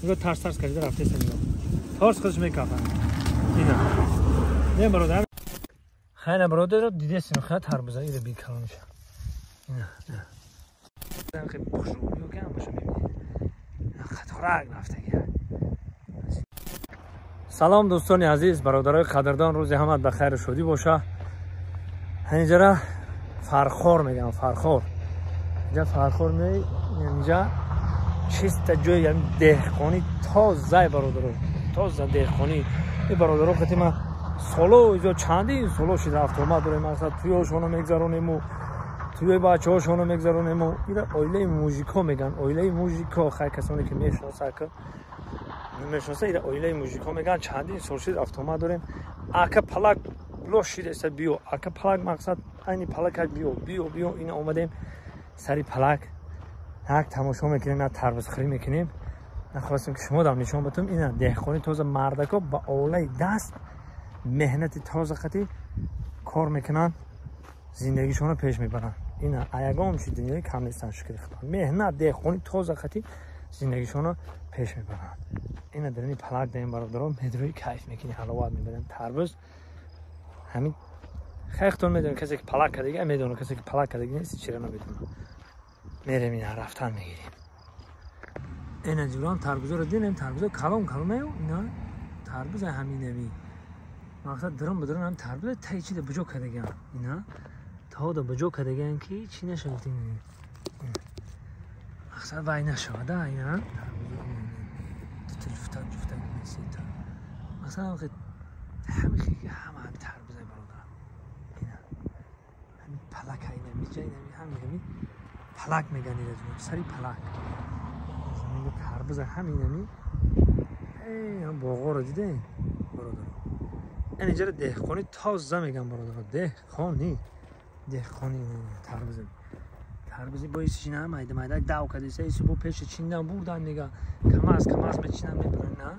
Нигоҳ тарс тарс кашида рафтеса нигоҳ. Торс худаш мекафад. Ина. Не бародар. Хайна бародар дидесин хай тарбуза ира би калонша. Ина. Ина. Хеле хушрӯ ё ки ҳамаша мебинед. Қаторак рафтаги. Салом дӯстони азиз, бародарои қадрдон, рӯзи ҳамат ба хайру шодӣ боша. Ҳаминҷара Фархор мегӯям, Фархор. Инҷа Фархор меои, инҷа чиста ҷои деҳқонӣ тозаи бародаро, тоза деҳқонӣ. Ин бародаро қати ма соло иҷо чандин соло шида автомат дорем, мақсад туёшоно мегзаронему, туёи бачаҳошоно мегзаронему. Ира оилаи мужико мегӯянд, оилаи мужико. Хай касоне ки мешиносад, мешиноса, ира оилаи мужико мегӯянд. Чандин сол шид автомат дорем. Ака палак лош шидаеста, биё ака палак, мақсад айни палака биё биё биё. Ина омадем сари палак, як тамошо мекунем, на тарбузхӯрӣ мекунем. Нахостем ки шумо дам нишон батум. Ина деҳқони тоза, мардако ба олаи даст меҳнати тоза қати кор мекунанд, зиндагишонро пеш мебаранд. Ина аягон чи дунёи кам нестанд, шукри худо. Меҳнат, деҳқони тоза қати зиндагишонро пеш мебаранд. Ина дарини палак даем бародаро, медрои кайф мекунӣ, ҳаловат мебарем. Тарбуз ҳамин хайхтон медонем, касе ки палак кардага медонад, касе ки палак кардага нест чира намедонад. Мерем ина рафтан мегирем. Ина ҷурон тарбузоро дидем, тарбузо калон калонаю, ина тарбуза ҳаминами. Мақсад дурун ба дурун ҳам тарбуза тай чида буҷо кардаган. Ина таода буҷо кардаган ки чӣ нашавад ин. Мақсад вай нашавад, ина тарбузо ду ҷуфта ҷуфта месета. Мақсад ҳами ҳама ҳами тарбуза бародар. Ина ҳами палака ина миҷа ина ҳами ҳами палак мегӯянд ира ҷурон, сари палак. Тарбуза ҳаминами боғоро дидем бародаро. Ин инҷара деҳқонӣ тоза мегӯям бародаро, деҳқонӣ, деҳқонӣ тарбуза. Тарбузи боиси чина майда майда дав кардиса, иси бо пеши чиндан бурдан дига камаз камаз мечинан мебаранд, на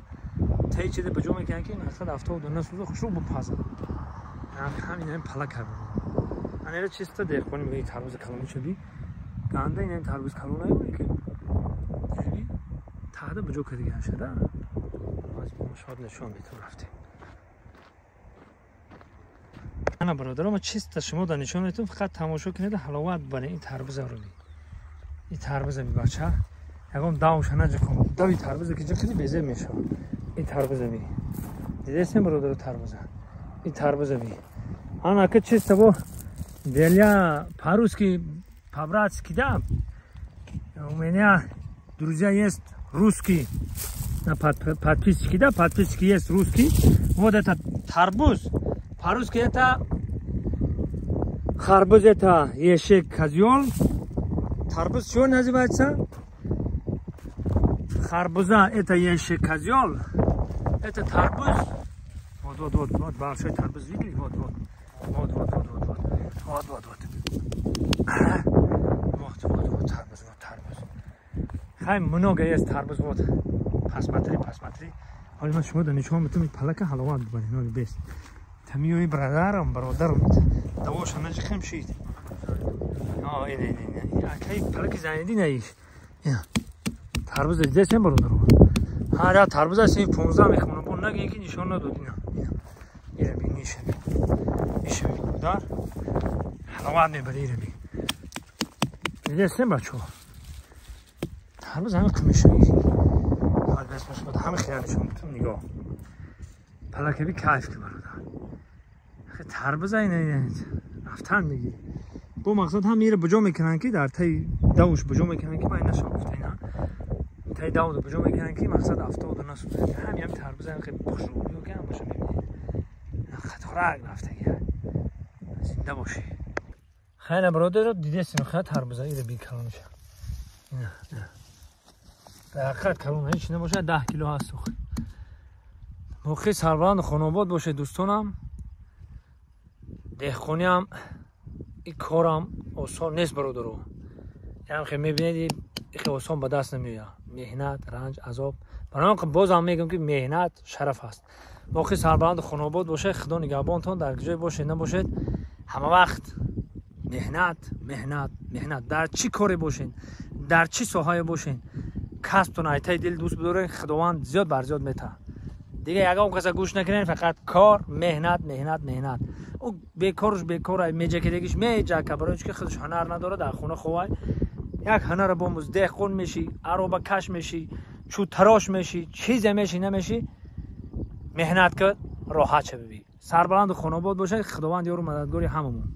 тай чида ба ҷо мекунанд ки мақсад афтоду насӯза хушрӯ бупазад. Ҳамин ҳамин палак кард. Анера чиста деҳқонӣ мегӯяд тарбуза калони шаби ганда, ин ҳамин тарбуз калонаю ки таҳда ба ҷо кардиган шуда. Аз шод нишон метон рафтем. Ана бародаро, ма чиста шумо да нишон метон, фақат тамошо кунед, ҳаловат баред. Ин тарбузаро би, ин тарбуза би бача, ягон давша наҷиқон, дави тарбуза ки ҷиқиди безеб мешавад. Ин тарбуза би дидесем бародаро, тарбуза, ин тарбуза би. Ана ка чиста бо деля по-русски, по-братски, да, у меня друзья есть русский, подписчики, да, подписчики есть русский. Вот это тарбуз, по-русски это харбуз, это ешек козел. Тарбуз что называется? Харбуза это ешек козел, это тарбуз. Вот, вот, вот, вот большой тарбуз, видели? Вот, вот, вот, вот, вот, вот, вот, вот, вот, вот, вот, вот, вот тарбуз, вот тарбуз. Хай много есть тарбуз, вот. Посмотри, посмотри. Ҳоли ман шумо да нишон метам, палака ҳаловат бибаред, ҳоли бест. Тамиёи бародарам, бародарам. Давоша наҷихем шид. А, ин, ин, ин. Акай палаки зайниди наиш. Ина. Тарбуз дидесем бародаро. Ҳа, ра тарбуз аст, 15 мехонам. Бо нагин ки нишон надод ина. Ина. Ира би ниша би. Ниша би бародар. Ҳаловат мебари ира би. Дидесем бачаҳо. Тарбуз ҳама кумишаи. Ҳол бес бошад, ҳама хиёл нишон метам нигоҳ. Палакаби кайф ки бародар. Хе тарбуза ина рафтан мегири. Бо мақсад ҳам ира буҷо мекунанд ки дар таи давш буҷо мекунанд ки ман нашав гуфта ина. Таи давд буҷо мекунанд ки мақсад афтоду насӯзад. Ҳами ҳами тарбуза хеле хушрӯ ё ки ҳамаша мебинед. Қаторак рафтаги. Зинда бошӣ. Хайна бародаро дидесин хай тарбуза ира би калонша. Ина, ина. Ҳақиқат калон ҳеч набошад, 10 кило ҳаст. Боқӣ сарбаланду хонобод бошед дӯстонам. Деҳқониам ин корам осон нест бародаро. Ям хе мебинед, хе осон ба даст намеояд. Меҳнат, ранҷ, азоб. Барои он бозам мегӯям ки меҳнат шараф аст. Боқӣ сарбаланду хонобод бошед, худо нигаҳбонтон, дар ҷое бошед набошед, ҳама вақт меҳнат, меҳнат, меҳнат. Дар чӣ коре бошед, дар чӣ соҳае бошед, касбтон айтаи дил дӯст бидорен, Худованд зиёд бар зиёд метаҳад. Дига ягон каса гӯш накунен, фақат кор, меҳнат, меҳнат, меҳнат. Ӯ бекоруш бекор, меҷакидагиш меҷака, барои чӣ ки худаш ҳунар надорад, дар хона ховай. Як ҳунарро бомӯз, деҳқон мешӣ, аробакаш мешӣ, чӯтарош мешӣ, чизе мешӣ намешӣ, меҳнат кун, роҳат шавӣ. Сарбаланду хонобод бошад, Худованд ёру мададгори ҳамамон.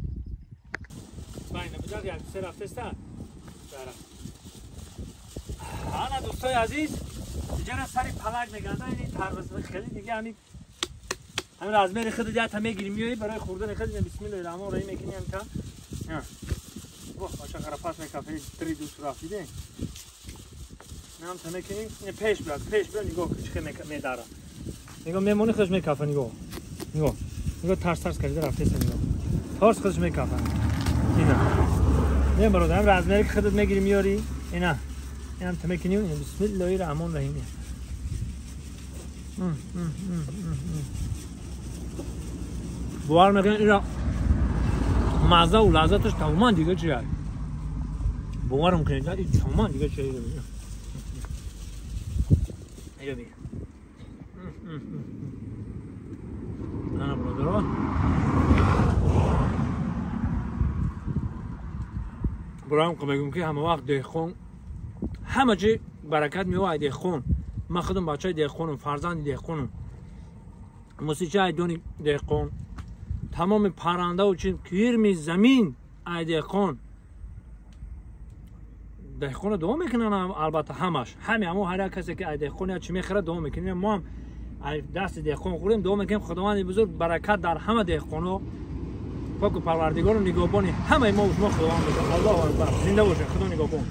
Ана дӯстои азиз, иҷара сари палак меганда, ин тарбаз хеле дига ҳамин ҳамин размери худ ята мегирӣ миёӣ барои хӯрдани худ. Бисмиллоҳи раҳмони раҳим мекунӣ ҳамта. Воҳ, бача қарапас мекафе, три дӯст рафтиде. Ҳамта мекунӣ, пеш биёд, пеш биёд, нигоҳ чӣ хел медара. Нигоҳ мемонӣ худаш мекафа, нигоҳ. Нигоҳ. Нигоҳ тарс тарс кашида рафтеса нигоҳ. Тарс худаш мекафа. Ина. Не бародар, ҳам размери ки худат мегирӣ миёрӣ, ина. Инам та мекунӣ, бисмиллоҳи раҳмони раҳим. Бовар мекунед, ина мазза у лаззаташ тамоман дига чи аст. Боварам кунед, ин тамоман дига чи аст. Иро бин. Ана бародарон. Бароям мегӯм ки ҳама вақт деҳқон ҳама чи баракат меояд деҳқон. Ман худам бачаи деҳқонам, фарзанди деҳқонам. Мусича айдони деҳқон. Тамоми паррандаву чи кирми замин ай деҳқон. Деҳқонро дуо мекунанд албатта ҳамаш. Ҳами ҳамо ҳар як касе ки ай деҳқон я чи мехӯрад дуо мекунем. Мо ҳам ай дасти деҳқон хӯрем, дуо мекунем Худованди бузург баракат дар ҳама деҳқонҳо. Поку парвардигору нигоҳбони ҳамаи мо шумо Худованд бошад. Аллоҳу акбар. Зинда бошед, Худо нигоҳбон.